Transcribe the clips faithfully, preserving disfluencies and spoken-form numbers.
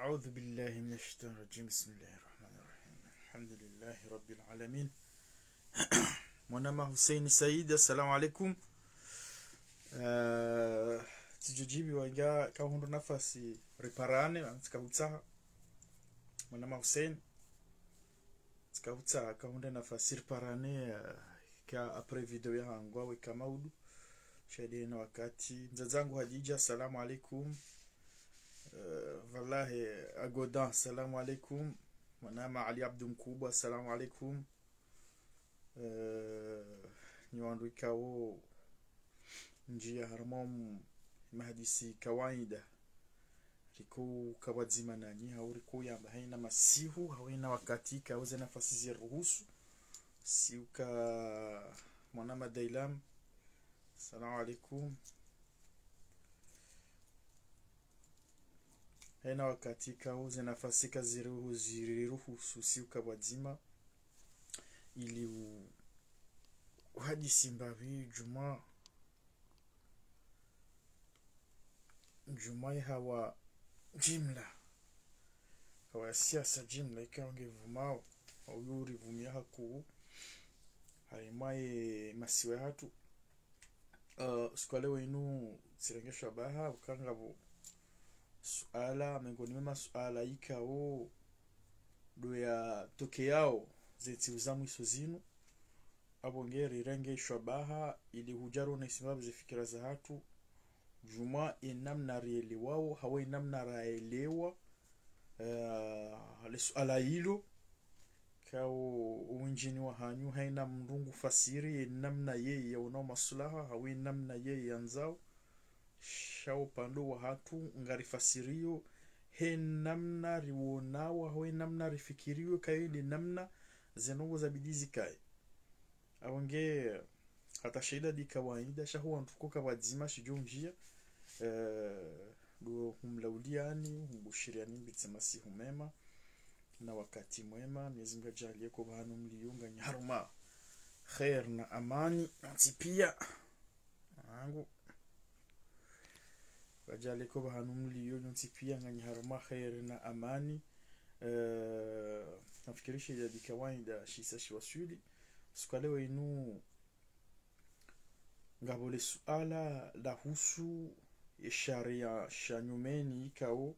أعوذ بالله من الشيطان الرجيم. بسم الله الرحمن الرحيم. الحمد لله رب العالمين. Mwanama Hussein Said, assalamu alaikum. Eh, tsidjodjibiwa inga kahundru nafasi riparane, tsika hutsaha. Mwanama Hussein, tsika hutsaha kahundru nafasi riparane, eh, ka après vidéo yahangu, awe ka maudu. Sha de na wakati. Mdzadze wangu Hadidja, assalamu alaikum. Eh, Valahe Agodan, assalamu alaikum. Mwanama Ali Abdu Mkubwa, assalamu alaikum. Eh, nyi wandru ikao ndjia harumwa m-, mahadisi kawaida. Riko ka pvwadzima nanyi, hau riko yamba haina masihu, hau haina wakati, ikao ze nafasi ziruhusu. Siuka mwanama Dailam. Assalamu alaikum. Haina wakati ikao ze nafasi kaziruhu-, ziriruhusu siuka pvwadzima. Ili u-, uhadisi mbapvi djumwa, djumwa ye hawa jimla. Hawa ya siasa jimla ikao nge vumao. Hau yo urivumia hakuu. Harimwa ye masiwa yahatru. Eh, usiku wa leo inu tsirenge shabaha, uka ngapvo suala, mengoni mwa masuala ikao ndo yatokeao ze ntsihu za mwiso zinu. Apvo nge rirenge shabaha, ili hudja rone simbapvi ze fikira zahatru. Djumwa ye namna rielewao, hau ye namna raelewa, eh, le suala lilo. Kao owendjini wahanyu haina mndru ngu fasiri ye namna yeye yaonao maslaha, hau ye namna yeye yandzao. Sha upande wahatru ngarifasirio he namna riwonao, hau he namna rifikirio, kayo nde namna ze ndrongoo zabidi zikaye. Apvo nge hata sha idadi kawaida, sha ho wandru ko ka pvwadzima shidjo ndjia, eh, ndo humlauliani, humbushiriani mbitse masihu mema na wakati mwema. Mwenyezi Mungu adjaaliye ko pvahanu mlio nganyi harumwa khair na amani, nyontsi pia. Angu. Adjaaliye ko pvahanu mlio nyontsi pia nganyi harumwa khair na amani. Eh, nafikiri sha idadi kawaida shisa shiwaswili. Usiku wa leo inu ngapvo le suala lahusu ye sharia sha nyumeni ikao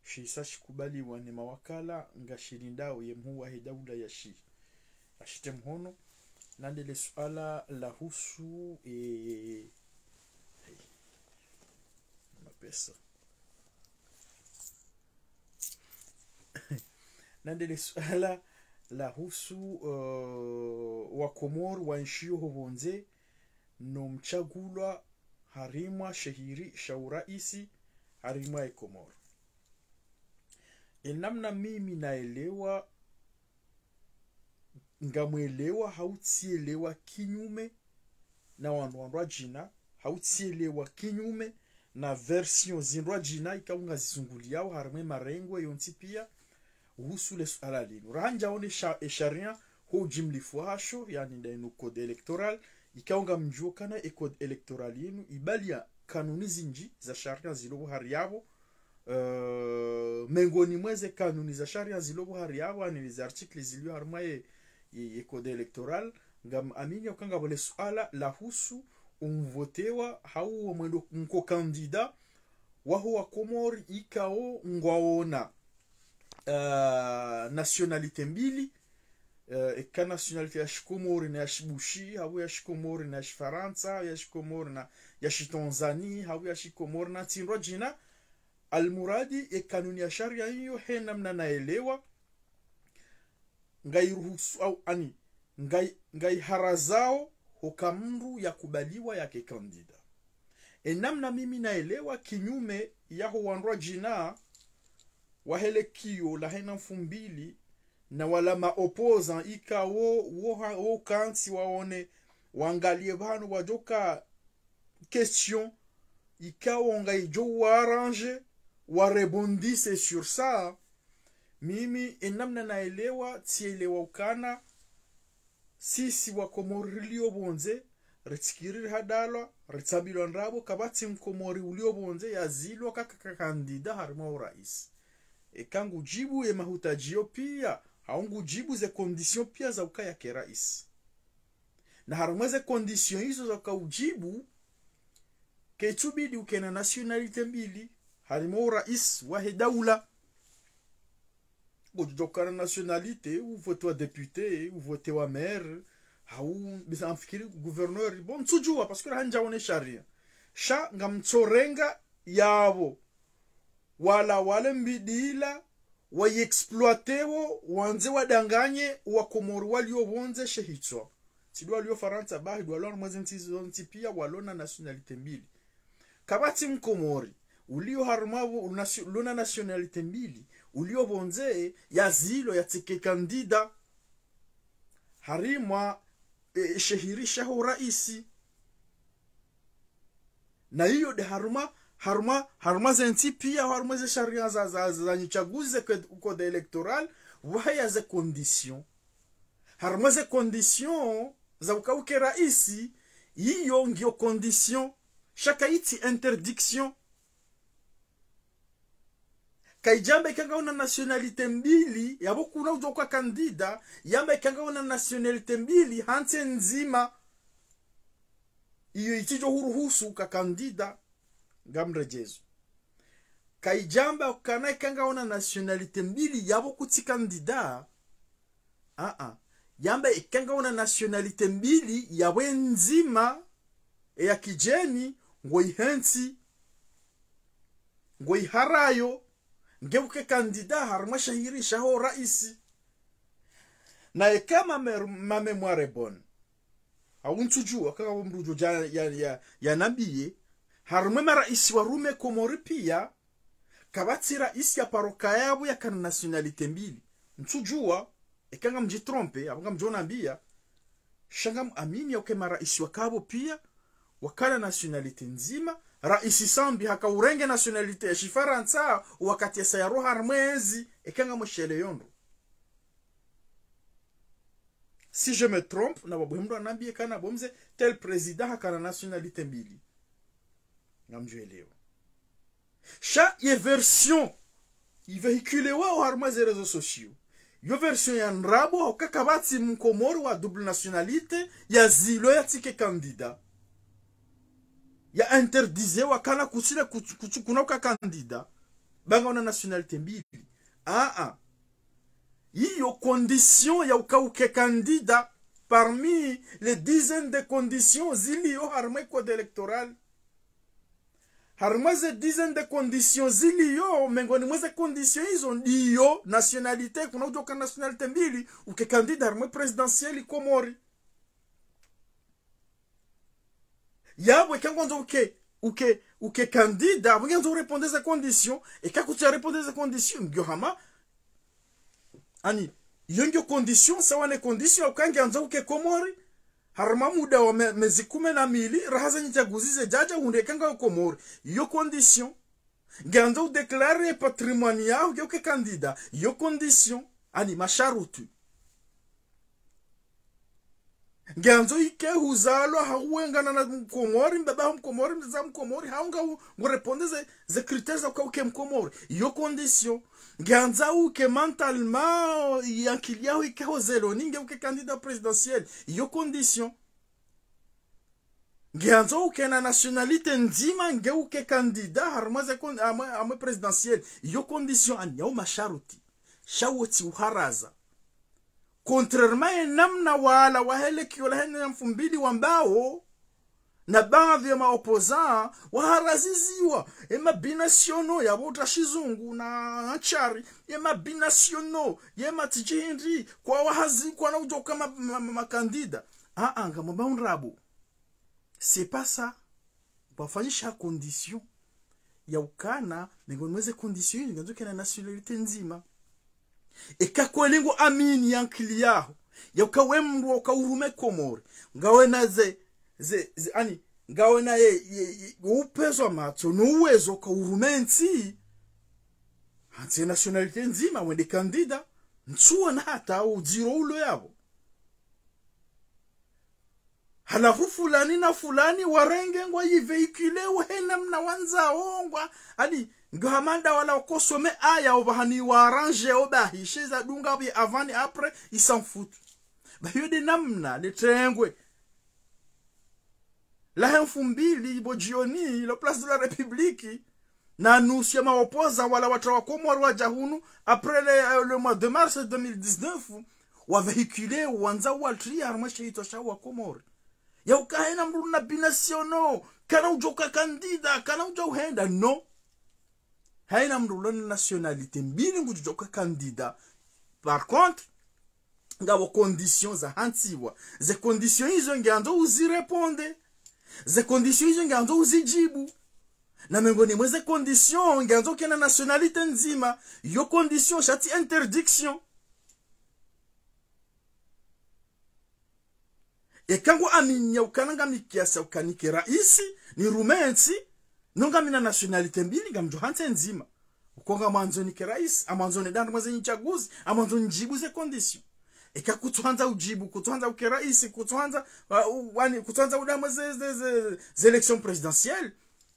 shisa shikubaliwa ne mawakala ngashilindao ye mhuu wahe daula yashi, ashite mhono. Na nde le suala lahusu, eh, mapesa. Na nde le suala lahusu, eh, Wakomori waenshio ho pvondze no mtsagulwa harimwa shehiri sha uraisi harimwa ye Komori. Ye namna mimi naelewa, ngamwelewa hau tsielewa kinyume na wandru wandrwadjina, hau tsielewa kinyume na version zindrwadjina ikao ngazizunguliao harimwa ye marengwe yontsi pia, uhusu le suala linu. Rahandza one sha-, e sharia ho ujimlifu wahasho, yaani nda inu code électoral, ikao ngamdjuo kana e code électoral inu ibalia kanuni zindji za sharia zilo pvo hari yapvo, eh, mengoni mwa ze kanuni za sharia zilo pvo hari yapvo, yaani ze articles zilio harimwa ye, ye, ye code électoral, ngam aminio uka ngapvo le suala lahusu umvotewa hau omwendo nko candidat waho Wakomori ikao ngwaona, eh, nationalité mbili, eh, eka nationalité ya Shikomori na ya Shibushi, hau ya Shikomori na ya Shifarantsa, ya Shikomori na ya Shitanzani, hau ya Shikomori na ntsi ndrwadjina. Almuradi, e kanuni ya sharia iyo, he namna naelewa, ngairuhusu au ani, ngai, ngaiharazao hoka mndru yakubaliwa yake candidat. E namna mimi naelewa, kinyume yaho wandrwadjina wahe le kio la hena mfumbili, na wala ma opposants ikao wo ha-, wo kantsi waone, wangalie pvanu wadjoka question ikao ngaidjo wa arranger, wa rebondisse sur ça. Mimi, e namna naelewa, tsielewa ukana sisi Wakomori rilio pvondze, ritsikiri rihadalwa, ritsambilwa ndrabo, kapvatsi Mkomori ulio pvondze yazilwa kaka ka candidat harimwa uraisi. Eka ngudjibu ye mahutadjio pia, hau ngudjibu ze conditions pia za ukaya ke raisi. Na harumwa ze conditions izo za uka udjibu, kaitsubidi uke na nationalité mbili, harumwa uraisi wahe daula. Ngodjo ukana nationalité, uvote wa député, uvote wa maire, hau, bisa ngamfikiri gouverneur, bon, ntsudjua, parce que handza one sharia. Sha ngamtsorenga yapvo. Wala wale mbidila, wa exploité wo, wandze wadanganye, wa Komori walio pvondze she hitswa. Tsi ndo walio Farantsa bahi, ndo walio harumwa ze ntsi zontsi pia, walio na nationalité mbili. Kapvatsi Mkomori, ulio harumwa pvo, unasio-, ulio na nationalité mbili, ulio pvondze, yazilwa yatsike candidat. Harumwa, e, she hiri shaho raisi. Na iyo nde harumwa, harumwa, harumwa ze ntsi pia, harumwa ze sharia za, za, za, za nyitsaguzi ze code, code électoral, pvwahaya ze conditions. Harumwa ze conditions za uka uke raisi, iyo ngiyo condition. Sha kaitsi interdiction. Kaidjamba eka ngawe na nationalité mbili, yapvo kuna udjo uka candidat, yamba eka ngawe na nationalité mbili, hantsi ndzima. Iyo itsidjo huruhusu uka candidat, ngamredjezo. Kaidjamba ukana eka ngawe na nationalité mbili, yapvo kutsi candidat. Aa. Yamba eka ngawe na nationalité mbili, yapvo ndzima, eya kidjeni, ngoihentsi, ngoiharayo, nge uke candidat harumwa she hiri shaho raisi. Na eka mame, mame mware bon. Hau ntsudjua, kaka wo mdru udjo dja ya, ya, ya, yanambiye. Harumwa maraisi warume Komori pia, kapvatsi raisi yaparo kaya pvo yakana nationalité mbili. Ntsudjua, eka ngamdji trompé, hau ngamdjo nambia. Sha ngamwamini ya uka maraisi wakapvo pia, wakana nationalité ndzima, raisi Sambi haka urenge nationalité ya Shifarantsa, wakati yasa yaroha harumwa entsi, eka ngamwisheleyo ndro. Si je me trompe, na pvapvo mdru anambiye kana pvo mze tel président hakana nationalité mbili. Ngamdjuelewa. Sha ye version ivéhiculewao harumwa ze réseaux sociaux. Yo version ya ndrabo, hauka kapvatsi Mkomori wa double nationalité, yazilwa yatsike candidat. Ya interdisewa kana kutsile kutsu-, kutsu-, kuna uka candidat. Ba ngawe na nationalité mbili. Aa. Iyo condition ya uka uke candidat parmi les dizaines de conditions zilio harumwa code électoral. Harumwa ze dizaines de conditions zilio, mengoni mwa ze conditions izo ndiyo nationalité, kuna udjo uka nationalité mbili, uke candidat harumwa présidentielle Komori. Yapvo eka ngwandzo uke, uke, uke candidat, apvo ngiandzo urépondre ze conditions, eka kutsu ya répondre ze conditions, ngiyo hama, ani, iyo ngiyo condition, sawa ne condition ya uka ngiandzo uke Komori, harumwa muda wa me-, mezi kume na mili, raha ze nyitsaguzi zidjadja hundre eka ngawe Komori. Iyo condition. Ngiandzo udéclarer patrimoine yaho, nge uke candidat. Iyo condition. Ani masharuti. Ngiandzo ike huzalwa hahwengana na Mkomori, mbaba Mkomori, mdzadze Mkomori, hau nga u-, ngu répondre ze, ze critères za uka uke Mkomori. Iyo condition. Ngiandzo uke mentalement, yankili yaho ike ho zeloni, nge uke candidat présidentiel. Iyo condition. Ngiandzo uke na nationalité ndzima, nge uke candidat harumwa ze con-, amwe, amwe présidentielle. Iyo condition, ani yao masharuti. Sha wo tsi uharaza. Contrairement ye namna wala wahe le kiola hene ya mfumbili wambao, na baadhi ya ma opposants, waharaziziwa, ye ma binationaux, yapvo uta shizungu na nshari, ye ma binationaux, ye ma tijihindi, kwa wahazi, kwana udjo uka ma, ma, ma, ma candidat. Aa, ngamwambao ndrabo. C'est pas ça. Pvwafanyisha condition ya ukana, mengoni mwa ze conditions izo, ngiandzo uke na nationalité ndzima. Eka kweli ngo amini yankili yaho, ya uka we mdru wa uka urume Komori, ngawe na ze, ze, ze, ani, ngawe na ye, ye, ye, upvendza matso, no uwezo uka urume ntsi, hantsi nationalité ndzima, wende candidat, ntsuwona hata udziro ulo yapvo. Halafu fulani na fulani warenge ngwa yi véhiculer wo he namna wandzao ngwa, ani, Ngiyo hama nda wala wakosome aya opvahanu iwa arranger obahi, sha iza dunga pvi avant ni après, ils s'en foutent. Ba hiyo nde namna le tengwe lahe mfumbili bo jioni, la Place de la République, na nusu ya ma opposants wala watra wa Komori wadja hunu, après le, euh, le mois de mars deux mille dix-neuf, wa véhiculer, wandza watriya harumwa she hitswa sha wa Komori. Ya uka haina mndru na binationaux, kana udjo uka candidat, kana udjo uhenda, non. Haina mndru ulo na nationalité mbili ngudjo uka candidat. Par contre, ngapvo conditions zahantsiwa. Ze conditions izo ngiandzo uzi répondre. Ze conditions izo ngiandzo uzi djibu. Na mengoni mwa ze conditions ngiandzo uke na nationalité ndzima. Yo condition sha tsi interdiction. Eka ngo aminia ukana ngami kiasi ya uka nike raisi, nirume ntsi, no ngami na nationalité mbili, ngamdjo hantsi ndzima. Uko ngamwandzo nike raisi, amwandzo nende harumwa ze nyitsaguzi, amwandzo nidjibu ze conditions. Eka kutsuhandza udjibu, kutsuhandza uke raisi, kutsuhandza, uh, u-, wani, kutsuhandza uda harumwa ze, ze, ze, ze élections présidentielles,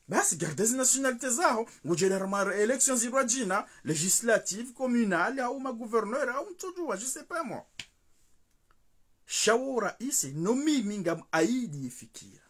basi garde ze nationalité zaho, ngudjo enda harumwa élections zirwa djina, législatives, communales, au ma gouverneurs, au mtsudjuwa, je sais pas moi. Sha wo raisi, no mimi ngam aidi ye fikira.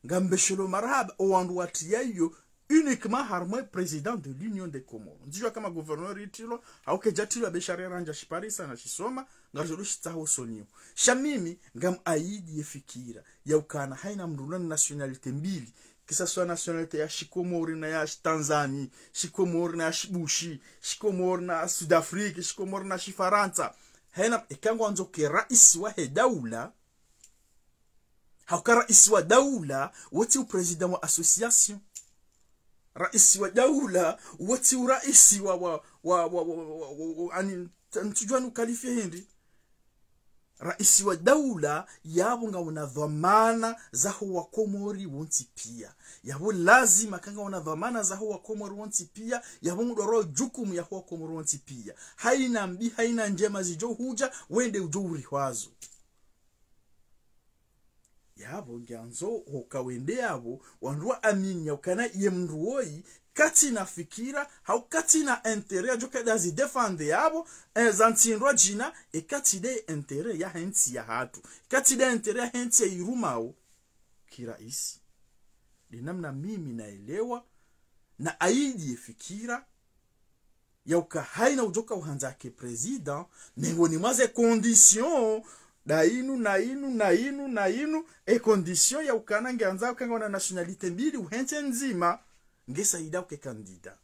Ngam beshelo marahaba, o wandru watriya iyo uniquement harumwa président de l'Union des Comores. Ntsudjuwa eka ma gouverneurs itrilwa, hau kedja trilwa, be sha rirandja shiparisa na shisoma, ngaridjo shitsaha usoni yo. Sha mimi, ngam aidi ye fikira ya ukana haina mndru ulo na nationalité mbili, que ça soit nationalité ya shikomori na ya shitanzani, shikomori na ya shibushi, shikomori na Sud Afrique, shikomori na shifarantsa. Haina, eka ngwandzo uke raisi wahe daula, hauka raisi wa daula, wo tsi u président wa association. Raisi wa daula, wo tsi u raisi wa, wa, wa, ani, ntsudjuwa ni uqualifier hindri. Raisi wa daula, yapvo ngawuna dhwamana zaho wa Komori wontsi pia. Yapvo lazima eka ngawuna dhwamana zaho wa Komori wontsi pia, yapvo ngudjo rwa jukumu yaho wa Komori wontsi pia. Haina mbi, haina ndjema zidjo hudja, wende udjo urihwazo. Yapvo ngiandzo hoka wende yapvo, wandru wa aminia ukana ye mndru woyi, katsina fikira, hau katsina intérêt, yadjo kaya nda zi défendre yapvo, eh, za ntsi ndrwa djina, e katsi nde intérêt yahe ntsi yahatru. Katsi nde intérêt yahe ntsi ya irumao ki raisi. Nde namna mimi naelewa, na aidi ye fikira, ya uka haina udjo uka uhandza ke président, mengoni mwa ze conditions, nda inu, na inu, na inu, na inu, e condition ya ukana ngiandzo uka ngawuna nationalité mbili uhentsi ndzima, nge saida uke candidat.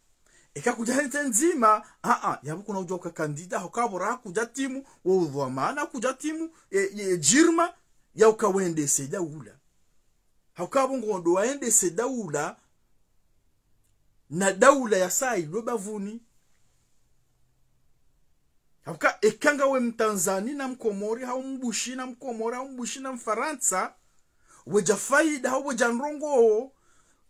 Eka kudja hentsi ndzima, a, a, yapvo kuna udjo uka candidat, hauka pvo ra kudja timu, wo udhwamana kudja timu, e, e, djirma, ya uka wendese daula. Hauka pvo ngondo wendese daula, na daula ya sayi lo bapvuni. Hauka eka ngawe mtanzani na mkomori, hau mbushi na mkomori, hau mbushi na mfarantsa, wedja faida, hau wedja ndrongoo,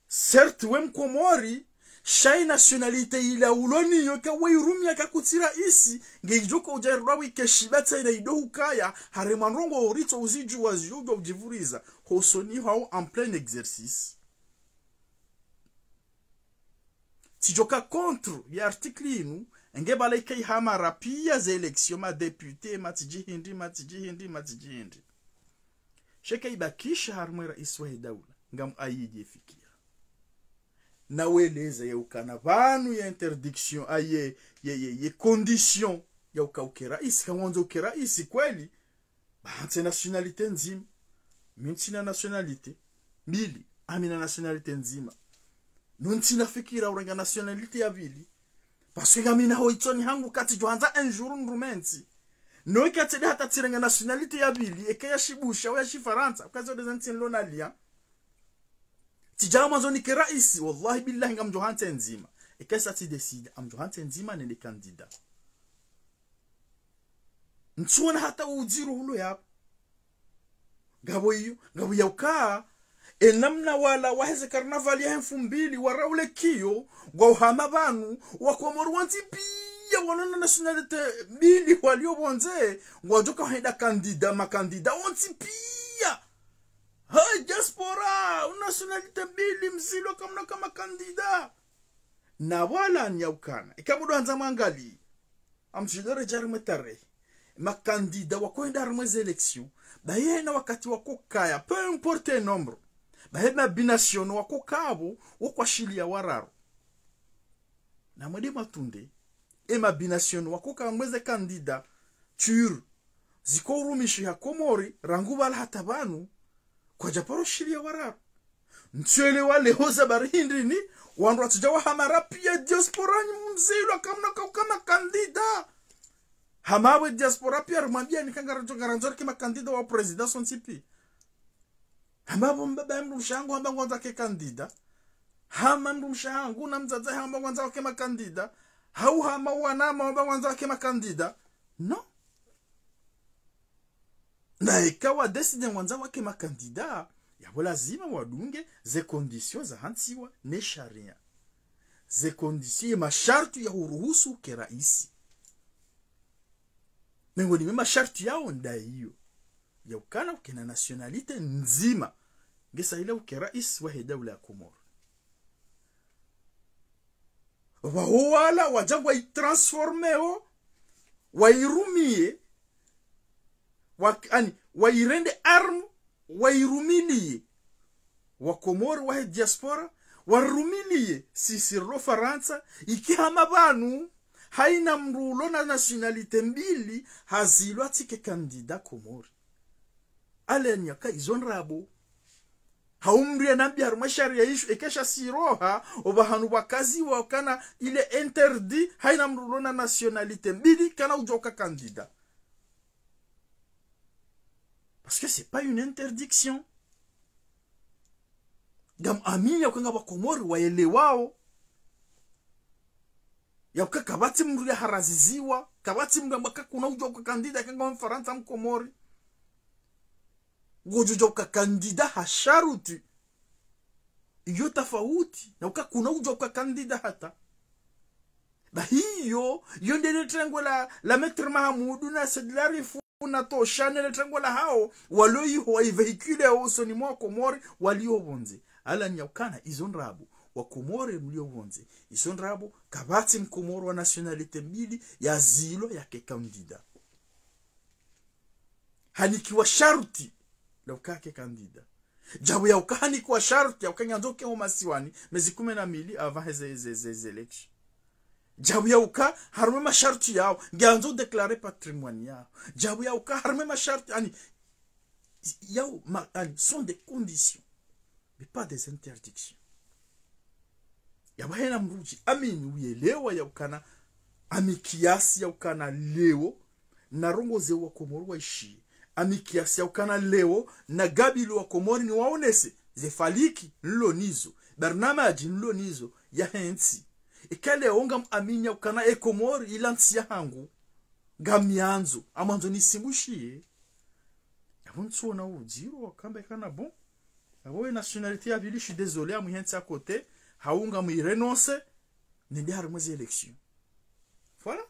certes we mkomori, sha i nationalité ila ulo nayo eka we irumia eka kutsi raisi, nge idjo uka udja ridwa wike shibatsa ila ido ukaya, harumwa ndrongoo uritso uzidjuwa zidjo udjivuriza, hosoni hau en plein exercice. Tsidjo uka contre ye article inu, nge bala ika ihama ra pia ze élections, ma députés, ma tsidji hindri, ma tsidji hindri, ma tsidji hindri. Sha eka ibakisha harumwa e raisi wahe daula, ngam aidi ye fikira. Na weleza ya ukana pvanu ye interdiction, a ye, ye, ye, ye condition ya uka uke raisi, eka ngwandzo uke raisi kweli, ba hantsi nationalité ndzima. Mi ntsina nationalité mbili, ami na nationalité ndzima. No ntsina fikira urenga nationalité ya pvili. Parce que ngami na ho itsoni hangu katsidjo handza un jour nirume ntsi. No eka tsi nde hata tsirenga nationalité ya pvili, eka ya shibushi, hau ya shifarantsa, uka zo nde ze ntsi nilo na lien. Tsidja mwandzo nike raisi, wallahi billahi ngamdjo hantsi ndzima. Eka sa tsi décide, ngamdjo hantsi ndzima nende candidat. Ntsuona hata udziro ulo yapvo. Ngapvo iyo, ngapvo ya uka, e namna wala waheze carnaval yahe mfumbili, waraule kiyo, ngwa uhama pvanu, wa Komori wontsi pia, walo na nationalité mbili walio pvondze, ngwadjo uka hwenda candidat, ma candidat wontsi pia. Hey, diaspora, u nationalité mbili mzilo kamna kama candidat. Na pvala ni ya ukana, eka mdru handza mwangalie, amtsidore djari mwe tarehi, makandida wakohenda harimwa ze élection, baye na wakati wakokaya, peu importe nombre, baye mabinationaux wakokapvo, wo kwashiliya wararu. Na mwende mwatunde, e mabinationaux wakoka mweze candidature ziko urumishiha Komori, rangu pvala hata pvanu, kwadja paro shiliya wararu. Ntsuelewa leo za bari hindri ni, wandru watsudja wahamara piya diaspora ni mzilwa kamna kauka makandida. Hama we diaspora piya rimwambiya ni ka ngarandzo, ngarandzo rike makandida wa présidence wontsi piya. Hama pvo mbaba ya mdrumshe hangu hamba ngwandzo wake kandida. Hama mdrumshe hangu na mdzadze hamba ngwandzo wake makandida. Hau hama wanama hamba ngwandzo wake makandida. Non. Na eka wa décider ngwandzo wake makandida, yapvo lazima wadunge ze conditions zahantsiwa ne sharia. Ze conditions, ye masharti ya huruhusu uke raisi. Mengoni mwe masharti yao ndayiyo, ya ukana ukena nationalité ndzima, nge sahila uke raisi wahe daula ya Komori. Pvaho wala wadja ngwa itransformeo, wairumiye, wa, ani, wairende arme, wairumiliye. Wakomori wahe diaspora, warumiliye, sisi rilo Farantsa, ike hama pvanu, haina mdru ulo na nationalité mbili, hazilwa tsike kandida Komori. Aleni yaka izo ndrabo. Hau mdru ya nambi harimwa sharia isho, eka sha siroha, opvahanu pvwakaziwa ukana il est interdit, haina mdru ulo na nationalité mbili, kana udjoka kandida. Parce que c'est pas une interdiction. Ngam amini ya uka ngapvo Wakomori waelewao. Ya uka kapvatsi mdru ya haraziziwa, kapvatsi mdru amba ka kuna udjoka kandida eka ngawe Mfarantsa Mkomori. Ngodjo djoka kandida ha sharuti. Iyo tafauti, na uka kuna udjoka kandida hata. Bahi iyo, iyo ndele trengwe la, la Maître Mahamudu na Said Larifou na Tosha nele trengwe la hao, walo iho wa ivéhiculer ho usoni mwa Komori, walio pvondze. Alani ya ukana, izo ndrabo, Wakomori mlio pvondze. Izo ndrabo, kapvatsi Mkomori wa nationalité mbili, yazilwa yake kandida. Hanikiwa sharuti la uka yake kandida. Djabu ya uka hanikiwa sharuti ya uka nge andzo uke ho masiwani, mezi kume na mili avant ze, ze, ze, ze élection. Djabu ya uka, harumwa masharuti yao, nge andzo udéclarer patrimoine yao. Djabu ya uka, harumwa masharuti, ani, yao, ma, ani, sont des conditions, mais pas des interdictions. Yapvo haina mdru udji amini uyelewa ya ukana, ami kiasi ya ukana leo, na rongoze Wakomori waishiye. Ami kiasi ya ukana leo, na gabili Wakomori niwaonese, ze faliki nilo nizo, barnamaji nilo nizo, yahe ntsi. Eka leo ngam amini ya ukana e Komori ila ntsi yahangu, ngamiandzo, ngamwandzo nisimbushiye. Yapvo ntsuona udziro wakamba ikana bon. Yapvo ye nationalité ya pvili, je suis désolé, amwihentsi à côté, hau ngamwi renoncer, nende harumwa ze élection. Voilà.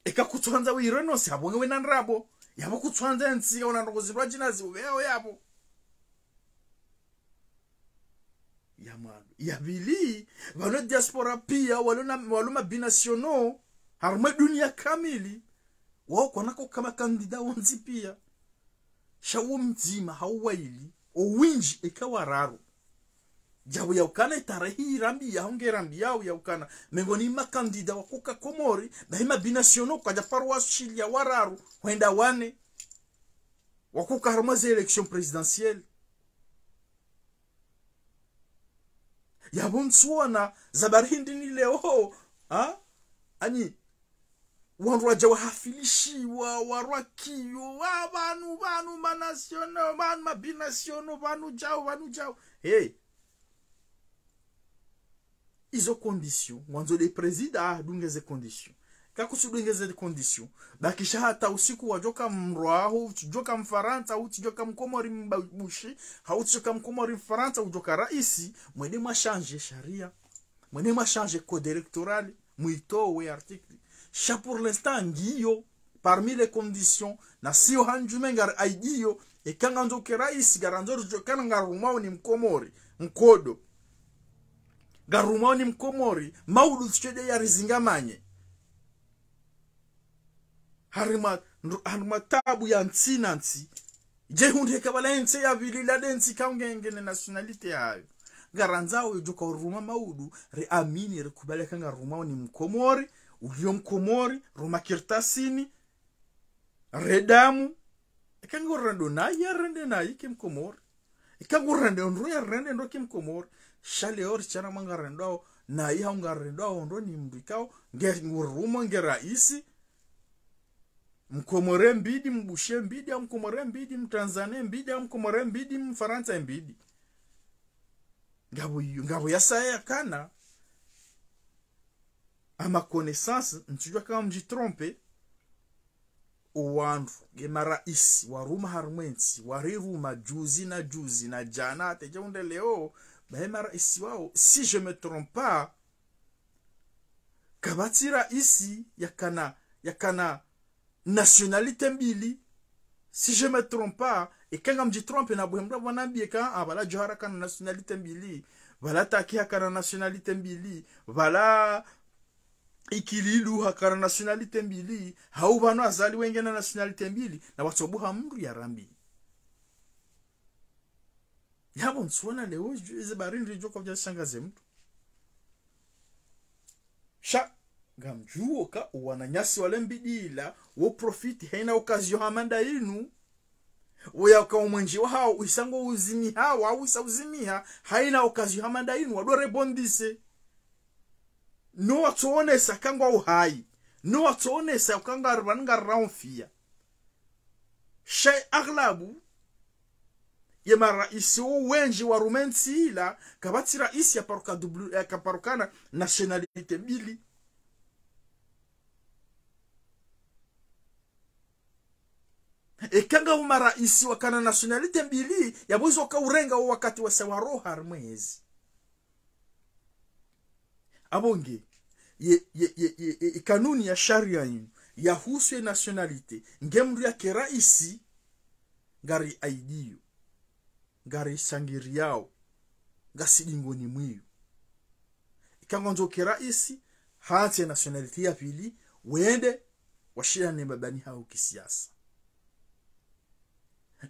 Eka kutsuandza wi renoncer, yapvo nge wena ndrabo. Yapvo kutsuandza ntsi, ka una ndrongoo zindrwadjina zi uveao yapvo. Ya mwando. Ya pvili, pvalo diaspora piya, walo na, walo mabinationaux, harumwa dunia kamili, wao kwana uka makandida wontsi piya. Sha wo mdzima hau waili, owindji eka wararu. Djabu ya ukana itarehi irambi yahao nge rambi yao ya ukana, mengoni makandida wakoka Komori, bahi mabinationaux kwadja paro washiliya wararu, hwenda wane, wakoka harumwa ze élection présidentielle. Yapvo ntsuona, za bari hindri ni leo, ha? Ani, wandru wadja wahafilishiwa, warwakiyo, wa pvanu, pvanu, manationaux, pvanu, mabinationaux, pvanu djau, pvanu djau. Hey. Izo conditions, ngwandzo nde président, ah, dunge ze conditions. Kakutsudunge ze conditions, bakisha hata usiku wadjoka mrwa, hau utsudjoka Mfarantsa, hau utsudjoka Mkomori mba-, bushi, hau utsudjoka Mkomori Mfarantsa, udjoka raisi, mwende mwa changer sharia. Mwende mwa changer code électoral, mwitowe article. Sha pour l'instant, ngiyo, parmi les conditions, na siyo handjume ngari aidiyo, eka ngandzo uke raisi, ngarandzo ridjokana ngarumwao ni Mkomori, nkodo. Ngarumwao ni Mkomori, maudu tsi shwede yarizingamanye. Harimwa, harimwa tabu ya ntsi na ntsi. Dje hundre kabala entsi ya pvili la de ntsi kaungenge ne nationalité yayo. Ngarandzao yidjo ka uruma maudu, riamini, rikubali ka ngarumwao ni Mkomori, uliyo Mkomori, ruma kartasini, redamu. Eka ngurendo nayi, yarende nayi ki Mkomori. Eka ngurende ndro, yarende ndro ki Mkomori. Sha leo ritsana mwa ngarendao nayi, hau ngarendao ndro ni mndru ikao nge ngurumo nge raisi. Mkomori mbidi, Mbushi mbidi, au Mkomori mbidi, Mtanzania mbidi, au Mkomori mbidi, Mfarantsa mbidi. Ngapvo iyo, ngapvo yasaya yakana. À ma connaissance, ntsudjuwa ka ngamdjitrompe, owandru, nge maraisi, waruma harimwa entsi, wariruma juzi na juzi na djana, hata dje hundre leo, ba ye maraisi wao, si je me trompe pas, kapvatsi raisi yakana, yakana nationalité mbili. Si je me trompe pas, eka ngamdjitrompe na buhe mndru pvwanambiye ka, ah, pvala Djohar hakana nationalité mbili, pvala Taki hakana nationalité mbili, pvala Ikililu hakana nationalité mbili, hau pvanu Azali wengena nationalité mbili, na watsobuha mndru yarambi. Yapvo ntsuona leo, dju-, eze habari ndri djo ka udja shangaze mndru. Sha, ngamdjuo ka, owananyasi wale mbidi ila, wo profite, haina occasion hama nda inu, woya ka omwenje wahao, uhisa ngo uzimiha, wahisa uzimiha, haina occasion hama nda inu, wado rebondise. No watsoonesa ka ngwao uhai. No watsoonesa ka ngari pvanu ngariraomfia. Sha aghlabu, ye maraisi wo wendji waruma entsi ila, kapvatsi raisi yaparuka double, eh, kaparukana nationalité mbili. Eka ngapvo maraisi wakana nationalité mbili, yapvo izo ka urenga wo wakati wasa waroha harimwa ezi. Apvo nge, ye, ye, ye, ye, ye, ikanuni ya sharia yinu, yahusu ye nationalité, nge mndru yake raisi, ngari aidiyo, ngari shangiriyao, ngasi dingoni mwiyo. Ika ngwandzo ke raisi, hantsi ye nationalité ya pvili, wende, washindane mbapvani hawo kisiasa.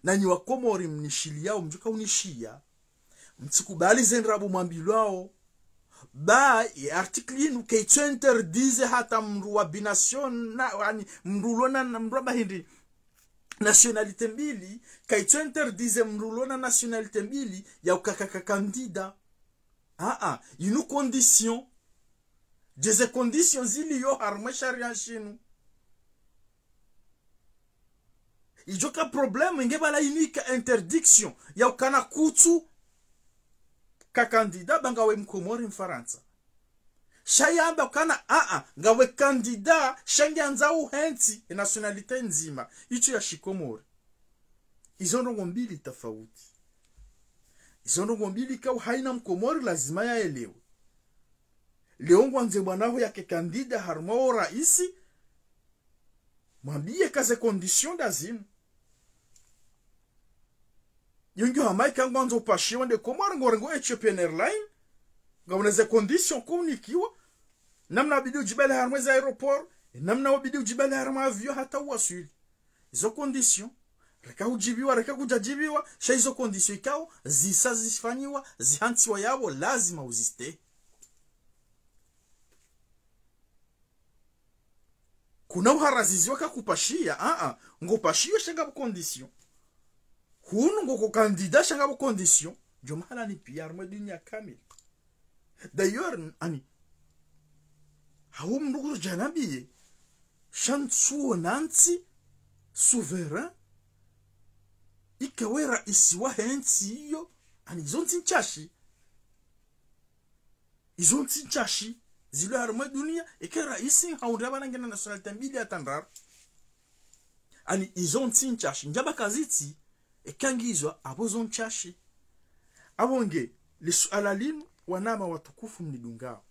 Nanyi Wakomori mnishiliyao, mdjuka unishiya. Mtsikubali ze ndrabo mwambilwao. Ba, ye article yinu, kaitso interdise hata mndru wa bination-, na, ani, mndru ulona, na mndru amba hindri nationalité mbili, kaitso interdise mndru ulona nationalité mbili, ya ukaka ka candidat. Ah, ah, yinu condition. Dje ze conditions ziliyo harimwa sharia shinu. Idjoka problème nge pvala yinu ika interdiction ya ukana kutsu ka candidat ba ngawe Mkomori Mfarantsa. Sha yamba ukana, ah, ah, ngawe candidat, sha ngiandzao uhentsi, e nationalité ndzima, itso ya Shikomori. Izo ndrongoo mbili tafauti. Izo ndrongoo mbili ka uhaina Mkomori lazima yaelewe. Leo ngwandze bwana ho yake candidat harimwa o raisi, mwambiye ka ze conditions nda zinu. Yo ngiyo hama ika ngwandzo upashiwa nde Komori ngorengo Ethiopian Airlines, ngawona ze conditions ko unikiwa, namna wabidi udjibale harimwa ze aéroport, namna wabidi udjibale harimwa avion hata uwaswili. Izo conditions, reka udjibiwa, reka kudjadjibiwa, sha izo conditions ikao, zisa zifanyiwa, zihantsiwa yapvo, lazima uzistehi. Kuna uharaziziwa ka kupashiya, ah, ah, ngopashiyo sha ngapvo condition. Hunu ngoko candidat sha ngapvo condition. Djo mahala ni pia harimwa dunia kamili. D'ailleurs, ani, hawu mndru kuru djanambiye, sha ntsuona ntsi souverain, ikawe raisi wahe ntsi iyo, ani, izo ntsi ntsashi. Izo ntsi ntsashi zilo harimwa dunia, eka raisi hahundra pvanu ngena nationalité mbili hata ndraru. Ani izo ntsi ntsashi, ndjamba kazitsi, eka ngizo apvo zo ntsashi. Apvo nge, li suala linu, wanama watukufu mnidungao,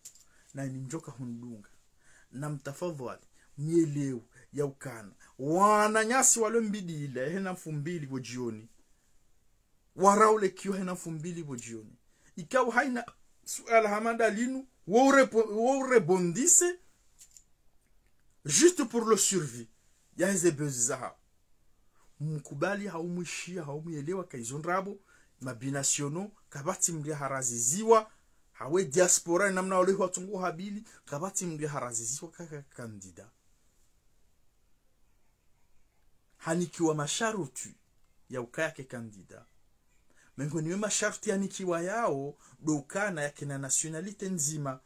na nyi mdjoka hunidunga. Na mtafadhwali, mwelewe ya ukana wananyasi walo mbidi ila, hena mfumbili pvo djioni. Waraule kiyo hena mfumbili pvo djioni. Ikao haina suala hama nda linu, wo urepo-, wo urebondise, juste pour le survie. Ya heze buzz zahawo. Mkubali hau mwishiya, hau mwelewa ka izo ndrabo, ma binationaux, kapvatsi mndru yaharaziziwa, hawe diaspora, namna wale watungu habili, kapvatsi mndru yaharaziziwa kaka candidat. Hanikiwa masharuti ya ukaya ke candidat. Mengoni mwe masharuti yanikiwa yawo, ndo ukana yakena nationalité ndzima.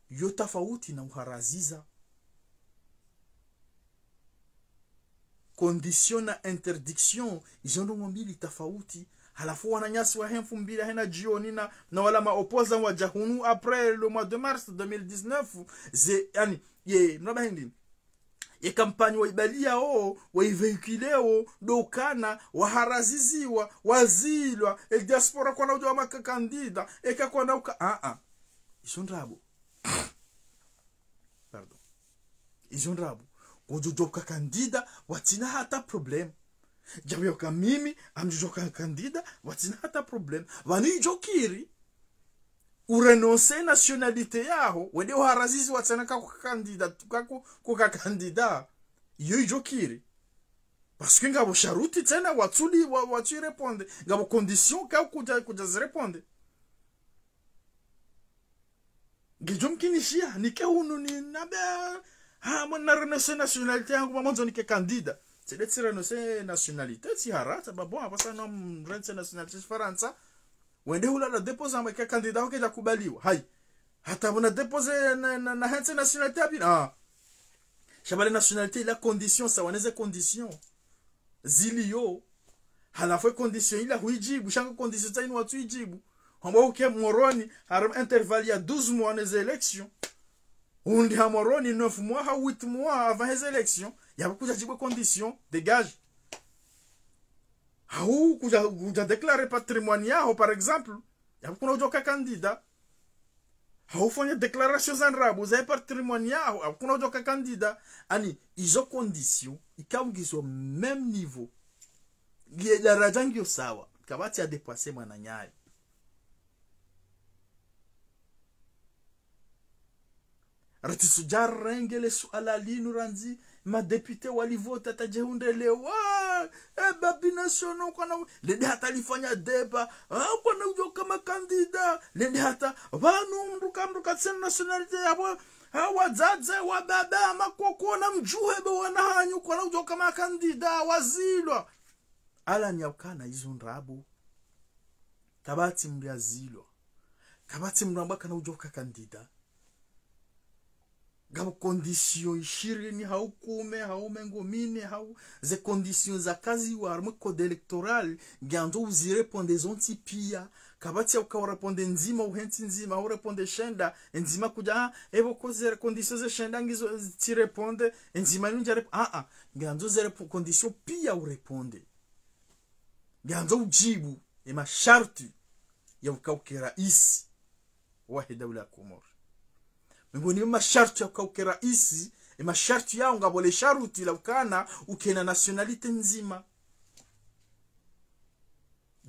Yo tafauti na uharaziza. Condition na interdiction, izo ndrongoo mbili tafauti. Halafu wananyasi wahe mfumbili hena jioni na, na wala ma opposants waja hunu après le mois de mars deux mille dix-neuf, ze, yani, ye, mnaba hindi. Ye kampanyi waibaliyawo, waivéhiculéwo, ndo ukana, waharaziziwa, wazilwa, e diaspora kwana uja wamaka candidat, eka kwana uka, ah, ah. Izo ndrabo. Pardon. Izo ndrabo. Ngodjo uka candidat, watsina hata problème. Djabu ya uka mimi, ngamdjo uka candidat, watsina hata problème. Pvanu idjo kiri, urenoncer nationalité yaho, wende uharaziziwa tsena ka uka candidat, ka uka, ka uka candidat. Iyo idjo kiri. Parce que ngapvo sharuti tsena watsuli, wa, watsu répondre. Ngapvo condition ka kuja, kuja zi répondre. Ngidjo mkinishiya, nike hunu ninambe, ha, mwana renoncer nationalité yangu, mwandzo nike candidat. Tsi nde tsi renoncer nationalité, tsi hara, tsa ba bon, apvasa no mrenoncer nationalité Farantsa. Wende hula na déposer amba ke candidat, oke, djakubaliwa. Hayi. Hata pvona déposer na, na, na hentsi nationalité ya pvili. Ah. Sha pvale nationalité ila condition, sa waneze condition. Ziliyo. Halafu e condition ila huijibu, sha ngo condition tsa inu watsu ijibu. Hamba uke Moroni, harumwa intervalle ya douze mois neze élection. Undi ha Moroni neuf mois, ha huit mois avant heze élection. Yapvo kuja jibu condition, dégage. Hau kuja, kuja déclarer patrimoine yaho, par exemple. Yapvo kuna uja uka candidat. Hau fanya déclaration za ndrabo, za patrimoine yaho, yapvo kuna uja uka candidat. Ani, izo condition, ikao ngizo même niveau. Ngiye daraja ngiyo sawa. Kapvatsi ya dépasser mwananyayi. Ratsi suja renge le suala linu randzi, ma députés wali voter hata je hundre leo. Wa, e ba binationaux kwana, lende hata lifanya débat. Ah, kwana uja uka ma candidat. Lende hata, pvanu mndru ka mndru katsina nationalité yapvo. Ah, wadzadze, wababa, makoko na mdjuhe be wana hanyu, kwana uja uka ma candidat, wazilwa. Ala ni ya ukana izo ndrabo. Kapvatsi mndru yazilwa. Kapvatsi mndru amba kana uja uka candidat. Ngapvo condition ishirini, hau kume, hau mengo mine, hau ze condition zakaziwa harumwa code électoral, ngiandzo uzi répondre zontsi piya. Kapvatsi ya uka u répondre ndzima, uhentsi ndzima, u répondre shenda, ndzima kuja, ah, epvo ko ze condition ze shenda ngizo, tsi répondre, ndzima inu nja rép-, ah, ah, ngiandzo ze rép-, condition piya u répondre. Ngiandzo ujibu, e masharuti ya uka uke raisi wahe daula ya Komori. Mengoni mwe masharuti ya uka uke raisi, e masharuti yao ngapvo le sharuti la ukana ukena nationalité ndzima.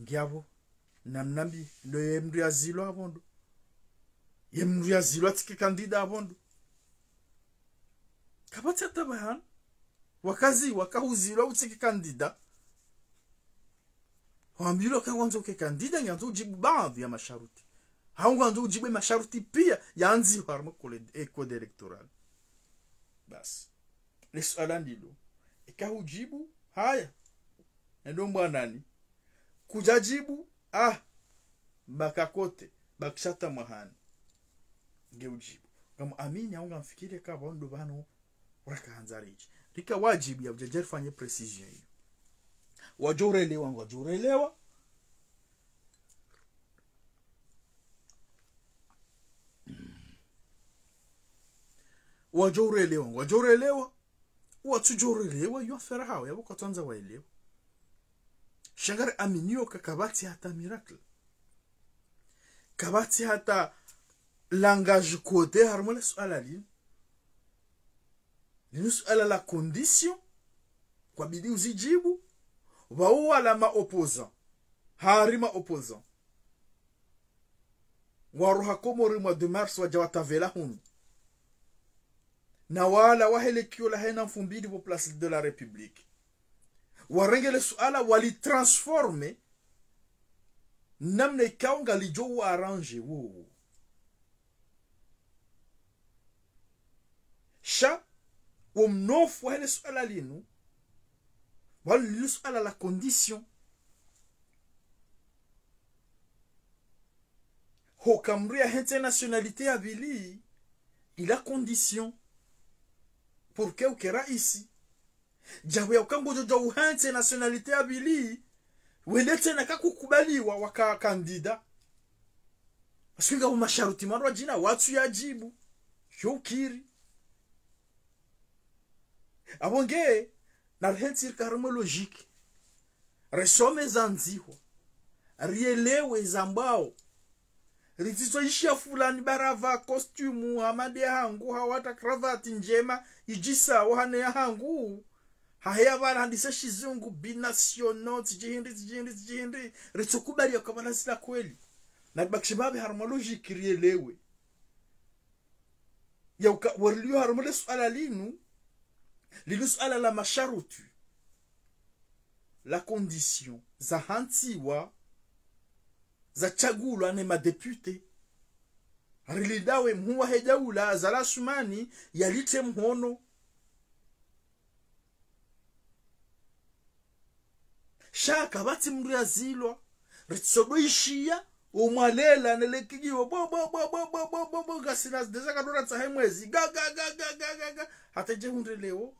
Ngiyapvo, namnambi, ndo ye mndru yazilwa apvo ndo. Ye mndru yazilwa tsike candidat apvo ndo. Kapvatsi hata pvahanu. Wakazi, waka huzilwa utsike candidat. Wambilwa ka ngwandzo uke candidat, ngiandzo ujibu baadhi ya masharuti. Hau ngwandzo ujibu e masharuti piya, yandzihwa harumwa code, e code électoral. Basi. Le suala ndilo. Eka hujibu, haya. Endo mbwanani. Kuja jibu, ah. Baka kote, bakisha hata mwahani. Nge ujibu. Ngam amini, hau ngamfikiri ka pvao ndo pvanu, raka handza riji. Rika wajibu ya uja je rifanye précision iyo. Wajo urelewa, ngwajo urelewa. Wajo urelewa, ngwajo urelewa. Watsujo urelewa, yo affaire hawo, yapvo kwatsandza waelewe. Sha ngari aminiyo ka kapvatsi hata miracle. Kapvatsi hata langage codé harumwa le suala linu. Linu suala la condition, kwabidi uzijibu, pvao wala ma opposants. Hari ma opposants. Waroha Komori mois de mars wadja watavela hunu. Na wala wahe le kiyo lahe na mfumbili pvo Place de la République. Warenge le suala wali transforme namna ikao ngalidjo wa arranger wo. Sha, wo mnofu wahe le suala linu, wali le suala la condition. Hoka mdru yahentsi nationalité ya pvili, ila condition pour que uke raisi. Djabu ya uka ngudjo djo uhentsi nationalité ya pvili, wende tsena kakukubaliwa waka candidat. Parce que ngapvo masharuti mandrwadjina watsu yadjibu. Yo ukiri. Apvo nge, narihentsi rike harumwa logique. Risome zandzihwa. Rielewe zambwao. Ritsitso ishiya fulani ba rava costume, hama nde yahangu, hau hata cravate ndjema, idjisa, wahane yahangu. Hahea pvala handisa shizungu, binationaux, tsidjihindri, tsidjihindri, tsidjihindri. Ritsokubali yaka pvala zila kweli. Naribakishe pvapvi harumwa logique rielewe. Ya uka, wariliyo harumwa le suala linu, linu suala la masharuti, la condition, zahantsiwa, zatsagulwa ne madéputé. Rilidawe mhuu wahe daula, Azali Assoumani, yalitre mhono. Sha kapvatsi mdru yazilwa. Ritsodo ishiya, o mwalela, ne le kiyo, bo, bo, bo, ngasina zideza kadora tsahe mwezi. Ga, ga, ga. Hata dje hundre leo.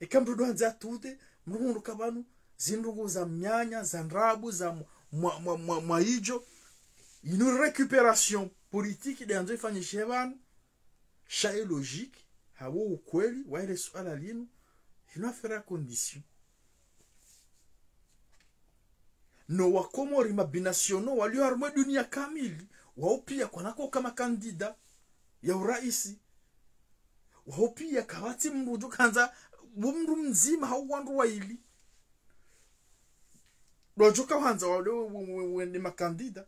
Eka mdru ndo handza tude, mdru hundru ka pvanu, zindrongoo za mnyanya, za ndrabo, za mwa, mwa, mwa, mwa, mwa idjo. Inu récupération politique nde yandzo ifanyishe pvanu. Sha e logique, hawo ukweli, wahe le suala linu, inu affaire ya condition. No Wakomori mabinationaux, walio harumwa dunia kamili, wao pia kwanako kama candidat ya uraisi. Wao pia kapvatsi mdru djo handza, wo mdru mdzima hau wandru waili. Ndo djo ka handza wale we, we, we, wende ma candidat.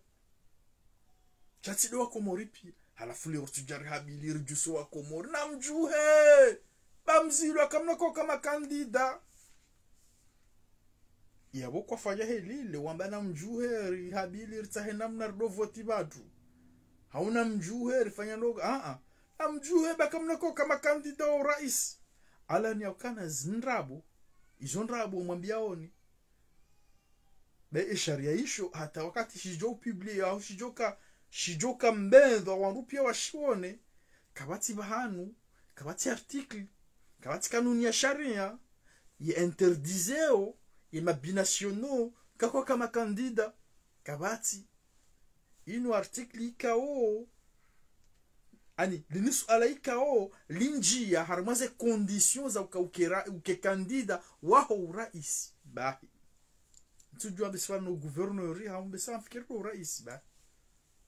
Sha tsi ndo Wakomori pia. Halafu leo ritsudja rihabili ridjuse Wakomori. Namdjuhe! Ba mzilwa kamnako kama candidat. Yapvo kwafanya heli le wamba namdjuhe, rihabili ritsahe namna rido voti pvatru. Hau namdjuhe, rifanya ndoga. Ah, ah. Namdjuhe ba kamnako kama candidat wa uraisi. Ala ni ya ukana zindrabo. Izo ndrabo mwambiaoni. Be e sharia isho, hata wakati shidjo upublie, hau shidjo ka, shidjo ka mbendwa, wandru pia washione, kapvatsi pvahanu, kapvatsi article, kapvatsi kanuni ya sharia, ye interdiseo, ye mabinationaux, kakwa kama candidat, kapvatsi. Inu article ikao, ani, linu suala ikao, lindjia, harumwa ze conditions za uka ukera, uke candidat, waho uraisi, bahi. Ntsudjua mbesa no gouverneur, hau mbesa mfikiri ndo uraisi, bahi.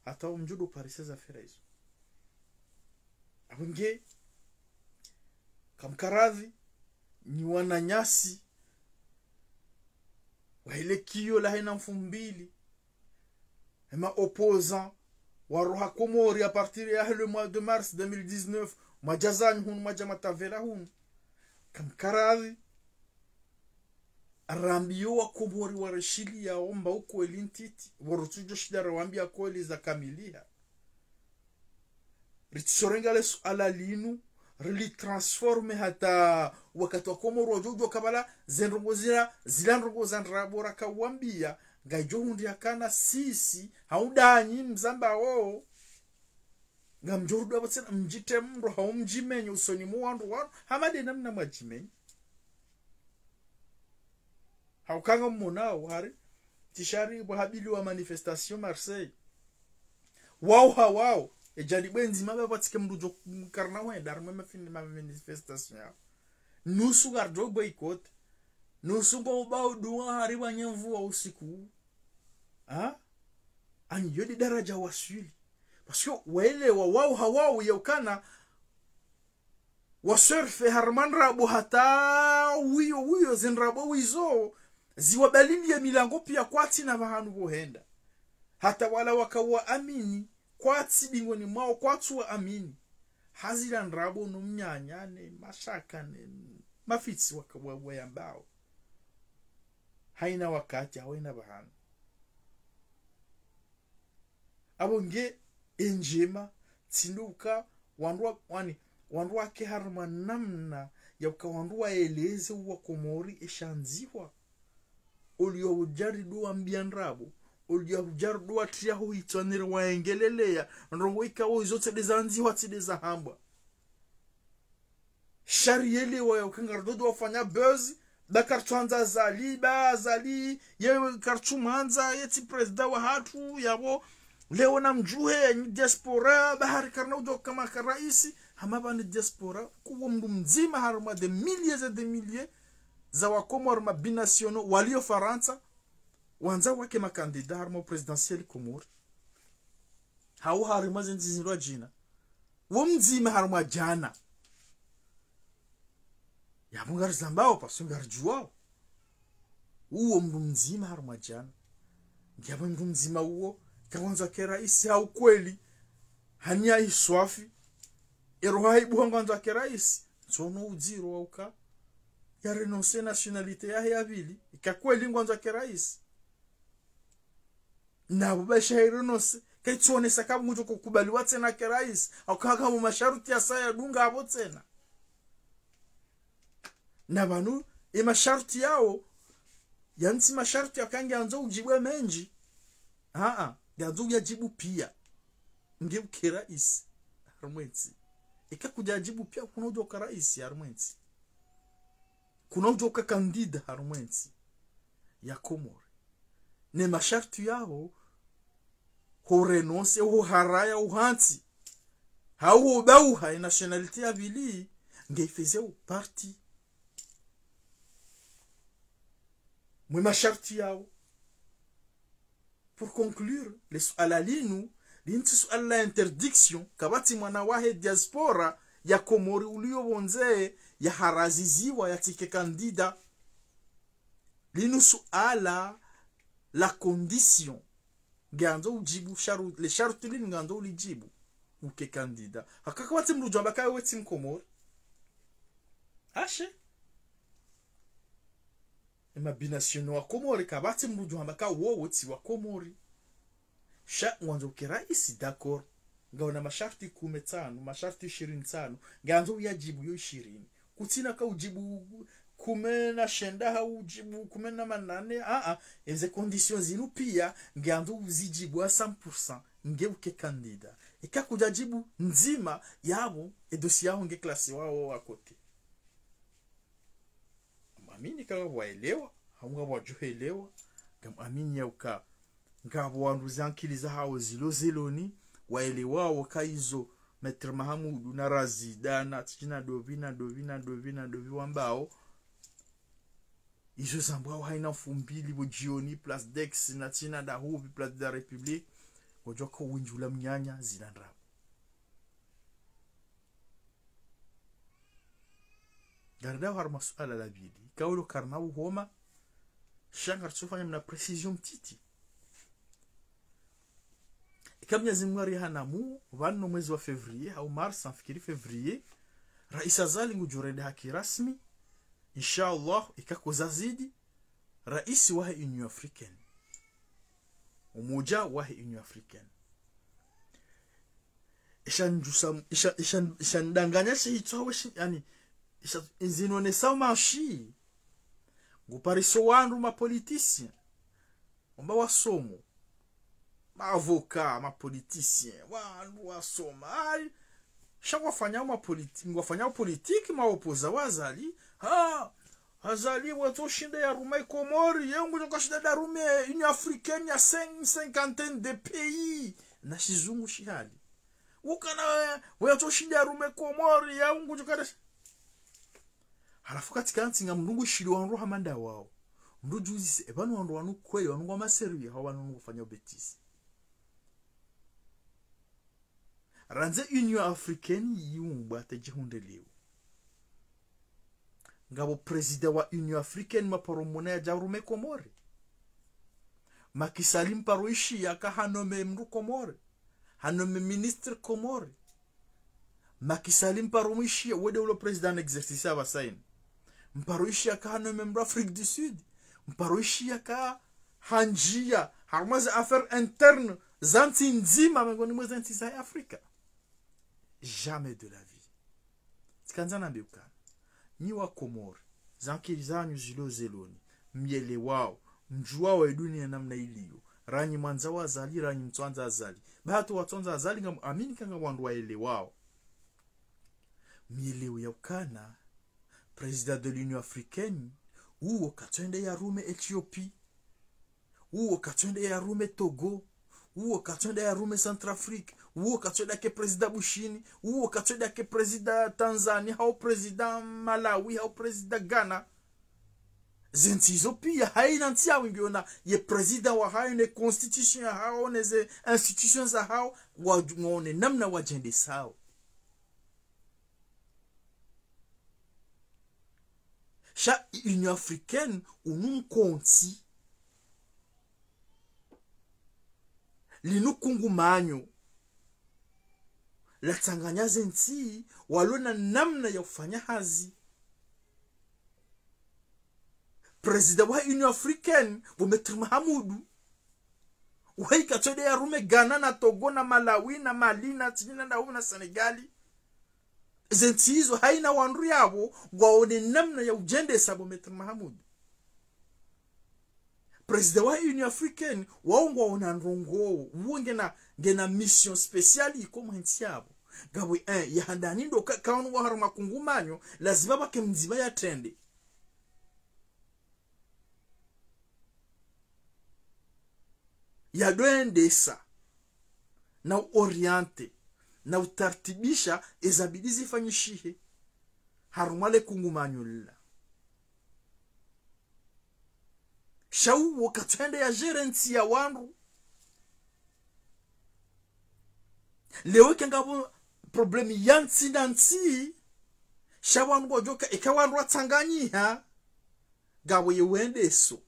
Hata umdjo ndo parise za fera izo. Apvo nge, kamkaradhi, nyi wananyasi, wahe le kiyo lahe na mfumbili, ema opposants, waroha Komori à partir ya le mois de mars deux mille dix-neuf, mwadja zanyu hunu mwadja matavela hunu. Kamkaradhi, rambiyo Wakomori warishiliya wamba ukweli ntiti, warutsudjo shinda rawambia kweli za kamiliha. Ritsorenga le suala linu, rili transforme hata wakati Wakomori wadjo djua ka pvala, ze ndrongoo zila, zila ndrongoo za ndrabo raka wambia, ngaidjo hundri yakana sisi, hau ndanyi mzambao. Ngamdjo rudi apvo tsena, mdjitre mdro, hau mdjimenye usoni mwa wandru wanu, hama nde namna mwadjimenye. Hauka ngammonao, hari, tsi shari pvwa habiliwa manifestation Marseille. Wao ha wao, e djali bwe ndzima ba pvatsike mdru djo mkarna hwenda, harumwa mafini ma manifestation yao. Nusu ngardjo boycott. Nusu ngo ubao dua hari pvwa nyemvu wa usiku. Ha? Ani yo nde daraja waswili. Parce que waelewa wao ha wao ya ukana wasurfe harumwa ndrabo hata wiyo, wiyo, ze ndrabo wizo, ziwabaliliye milango pia kwatsi na pvahanu pvo henda. Hata wala waka waamini, kwatsi bingoni mwawo, kwatsu wa amini. Hazila ndrabo no mnyanya ne mashaka ne mafitsi waka-, wa-, wayambao. Haina wakati, haina bahana. Abo nge endjema, tsi ndo uka, wandru wa-, wani, wandru wake harumwa namna ya uka wandru waeleze uwa Komori eshandzihwa. Oliyo hujaridu wambia ndrabo, oliyo hujaridu watriya ho hitswa nere waengeleleya, ndrongo ikao izo tsi nde zandzihwa, tsi nde zahambwa. Sha rielewa ya uka ngaridjo wafanya buzz, ba karitswandza Azali, ba Azali, ye karitsumwandza, ye tsi prezida wahatru, yabo, leo namdjuhe, nyi diaspora, ba hari karina udjo kama ka raisi, hama ba ni diaspora, kuwo mndru mdzima harumwa des milliers et des milliers za Wakomori ma binationaux, waliyo Farantsa, wandza wake makandida harumwa présidentielle Komori. Hau harumwa zentsi zindrwadjina. Wo mdzima harumwa djana. Yabo ngarizambao, parce que ngaridjuwao. Uwo mndru mdzima harumwa djana. Ngiyabo mndru mdzima uwo, kawandzo wake raisi ha ukweli. Hania iswafi. Ero haibu ha ngwandzo wake raisi. Ntsono udziro wa uka ya renoncer nationalité yahe ya pvili. Ika kweli ngwandzo wake raisi. Na bo ba isha ya renoncer, kaitsonesa ka ngudjo kukubaliwa tsena ke raisi, au ka haka mu masharuti ya saya dunga abo tsena. Na pvanu, e masharuti yao, yantsi masharuti ya uka ngiyandzo udjibu mendji. Aa, ngiyandzo uyajibu piya. Nge uke raisi, harumwa entsi. Ika kudjajibu piya, kuna udjo uka raisi, harumwa entsi. Kuna udjo uka kandida, harumwa entsi ya Komori. Ne masharuti yao, ho renoncer, ho haraya, ho hantsi. Hau ho dauha e nationalité ya pvili, nge ifezeo partie mwe masharuti yao. Pour conclure, le suala linu, lintsi suala la interdiction, kapvatsi mwana wahe diaspora ya Komori uliyo pvondze, ya haraziziwa, ya tsike kandida. Linu suala la condition. Ngiyandzo ujibu sharu-, le sharuti linu ngiyandzo ulijibu. Uke kandida. Haka kapvatsi mndru udjo amba ka wewe tsi Mkomori. Ashe. E ma binationaux wa Komori, kapvatsi mndru udjo amba ka wowo tsi wa Komori. Sha, ngwandzo uke raisi, d'accord. Ngawuna masharuti kume tsanu, masharuti ishirini tsanu. Ngiyandzo uyajibu yo ishirini. Kutsina ka ujibu kume na shenda hau ujibu kume na manane. Aa, eze conditions zinu piya, ngiyandzo uzijibu à cent pour cent. Nge uke kandida. Ika kudjajibu ndzima yabo, e dossier yaho nge classé wao à côté. Ngamwamini ka ngapvo waelewa, hau ngapvo wadjuhelewa, ngamwamini ya uka ngapvo wandru ze ankili zahao zilo zeloni, waelewao ka izo Maître Mahamudu na Razida na tsi na dopvi na dopvi na dopvi na dopvi wambao. Izo zambwao haina mfumbili pvo djioni, Place d'Aix, na tsi na dahupvi, Place de la République, wadjuwa ka wendji ula mnyanya zila ndrabo. Ngaridao harumwa suala la pvili. Ika ulo karina uhoma, sha ngaritso fanya mna précision mtiti. Ika Mnyezi Mungu arihanamu, pvanu mwezi wa février, hau mars, nafikiri février, Raisi Azali ngudjo rende haki rasmi, inshallah, ika kuzazidi, raisi wahe Union Africaine. Umoja wahe Union Africaine. Isha ndjusa, isha, isha, isha ndanganya shi hitswa we shi, yani, isha, zinonesa umashi. Ngupariso wandru ma politiciens. Wamba wasomo. Ma avocats, ma politiciens. Wandru wasoma. Ai, sha ngwafanyao ma politi-, ngwafanyao politique, ma opposants wa Azali. Ha, Azali wetso shinda yarume Komori, ye ngudjo kashinda yarume Union Africaine ya cin-, cinquantaine de pays. Na shizungu shihali. Ukana we, wetso shinda yarume Komori, ye ngudjo kada. Halafu katika ntsi ngamdungu shili wandru hama nda wao. Mndru djuzise, e pvanu wandru wanu kweli, wanu ngwao ma sérieux, hau wanu ngwafanyao bêtise. Randzi Union Africaine yiumbwa hata djihundre leo. Ngapvo président wa Union Africaine maparo mona yadja yarume Komori. Macky Sall mparo ishiya ka hanomme mndru Komori. ha nommé ministre Comores. Macky Sall mparo mwishiya, wo nde ulo président en exercice apvasa yinu. Mparo ishiya ka ha nommé mdru Afrique du Sud. Mparo ishiya ka handjiya harumwa ze affaires internes za ntsi ndzima, mengoni mwa ze ntsi za Afrika. Jamais de la vie. Tsikandza nambe ukana, nyi wa Komori, ze ankili zanyu zilo zeloni, myelewao, mdjuwao ye duniya namna iliyo, ranyi mwandza Azali, ranyi mtswandza Azali. Bahatru watswandza Azali, ngam amini ka ngapvo wandru waelewao. Myelewe ya ukana, président de l'Union africaine, uwo katsuhenda yarume Éthiopie. Uwo katsuhenda yarume Togo. Uwo katsuhenda yarume Centrafrique. Uwo katsuhenda yake président Bushini. Uwo katsuhenda yake président Tanzanie, hau président Malawi, hau président Ghana. Ze ntsi izo piya, hayina ntsi yawo ngiyona ye président wahayo, ne constitution yahawo, ne ze institutions zahawo, wa, ngwone namna wadjendesao. Sha Union africaine unu mkontsi, linu kungumanyo, latsanganya ze ntsi, walo na namna ya ufanya hazi. Président wa Union africaine, bo Maître Mahamudu, uhayi katsuhenda yarume Ghana na Togo na Malawi na Mali na tsini na ndahu na Sénégal. Ze ntsi izo hayina wandru yapvo, ngwaone namna ya udjendesa bo Maître Mahamudu. Président wa Union africaine, wawo ngwaona ndrongoo, uwo ngena, ngena mission spéciale iko mwa ntsi yapvo. Ngapvo, eh, ya handani ndo ka, ka wanu wa harumwa kungumanyo, lazima pvwake mdzima yatrende. Yadjoendesa, na uorienter, na utartibisha, eza bidi zifanyishihe harumwa le kungumanyo lila. Sha uwo katsuhenda yagérer ntsi ya wandru. Leo eka ngapvo problème ya ntsi na ntsi, sha wandru ngwadjoka, eka wandru watsanganyiha, ngapvo ye wendeso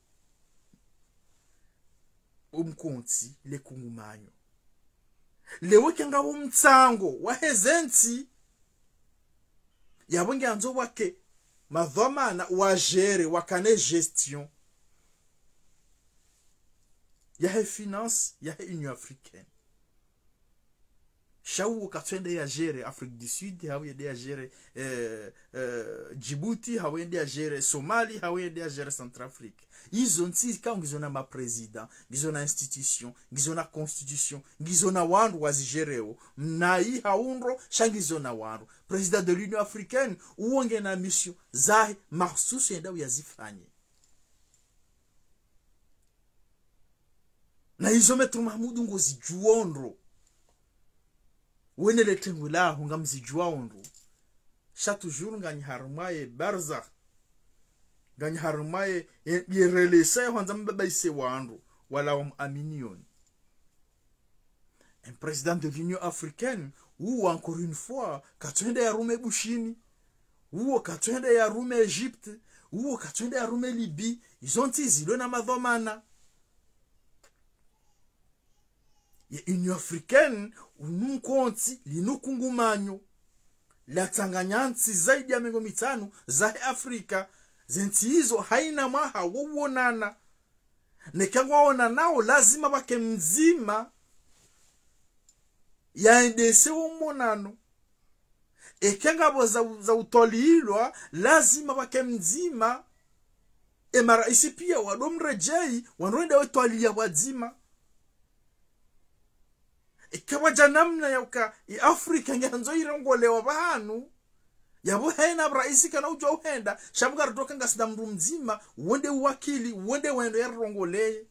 wo mkontsi, le kungumanyo. Leo eka ngapvo mtsango wahe ze ntsi, yapvo ngiyandzo wake madhwamana wagérer, wakane gestion yahe finance yahe Union africaine. Sha uwo katsuhenda yagérer Afrique du Sud, hau yende yagérer, eh, eh, Djibouti, hau yende yagérer Somalie, hau yende yagérer Centrafrique. Izo ntsi ka ngizo na ma président, ngizo na institution, ngizo na constitution, ngizo na wandru wazigéreo, mnayi hau ndro, sha ngizo na wandru. Président de l'Union africaine, uwo ngena mission zahe mahsusu yenda uyazifanye. Na izo Maître Mahamudu ngozidjuo ndro. Wene le tengwe laho ngamzidjuao ndro. Sha toujours nganyi harumwa ye barzakh. Nganyi harumwa ye, ye, ye relation ya hwandza mbabaise wandru, wala wamuaminioni. Un président de l'Union africaine, uwo encore une fois, katsuhenda yarume Bushini, uwo katsuhenda yarume Égypte, uwo katsuhenda yarume Libye, izo ntsi zilo na madhwamana. Ye Union africaine, unu mkontsi, linu kungumanyo, latsanganya ntsi zaidi ya mengo mitsanu zahe Afrika, ze ntsi izo hayina mwaha wo uonana. Neka ngwaonanao, lazima pvwake mdzima yaendese wo monano. Eka ngapvo za, za utwalilwa, lazima pvwake mdzima. E maraisi piya wandro mredjeyi, wandro wende wetwaliya pvwadzima. Eka pvwadja namna ya uka, i Afrika ngiyandzo irongolewa pvahanu, yapvo hayina raisi kana udjuwa uhenda, sha pvo ngaridjoka ngasina mndru mdzima, wo nde uwakili, wo nde wendo yarirongoleye.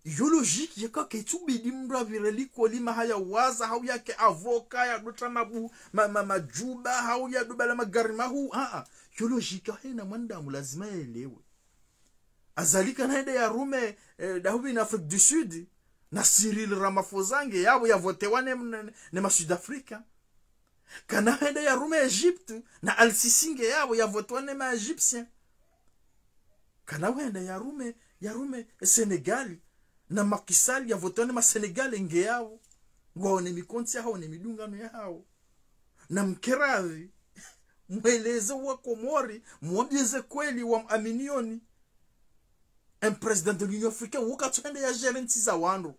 Iyo logique yeka ketsubidi mndru apvire likoli maha ya waza, hau yake avocat, yadjo tra mabu, ma, ma, madjuba, hau yadjo bala magari mahuu, a, a. Iyo logique hayina mwanadamu lazima yaelewe. Azali kana hende yarume, eh, dahubi na Afrique du Sud, na Cyril Ramaphosa nge yapvo yavotewa ne, ne, ne ma Sud Africa. Kana hende yarume Égypte, na Al-Sisi nge yapvo yavotewa ne ma Égyptiens. Kana hende yarume, yarume Sénégal, na Macky Sall yavotewa ne ma Sénégalais nge yapvo. Ngwaone mikontsi yahawo ne midungano yahawo. Na mkeradhi, mweleze wa Komori, mwambieze kweli wa mwaminio ni. Un président de l'Union africaine, wo katsuhende ya gérer ntsi za wandru.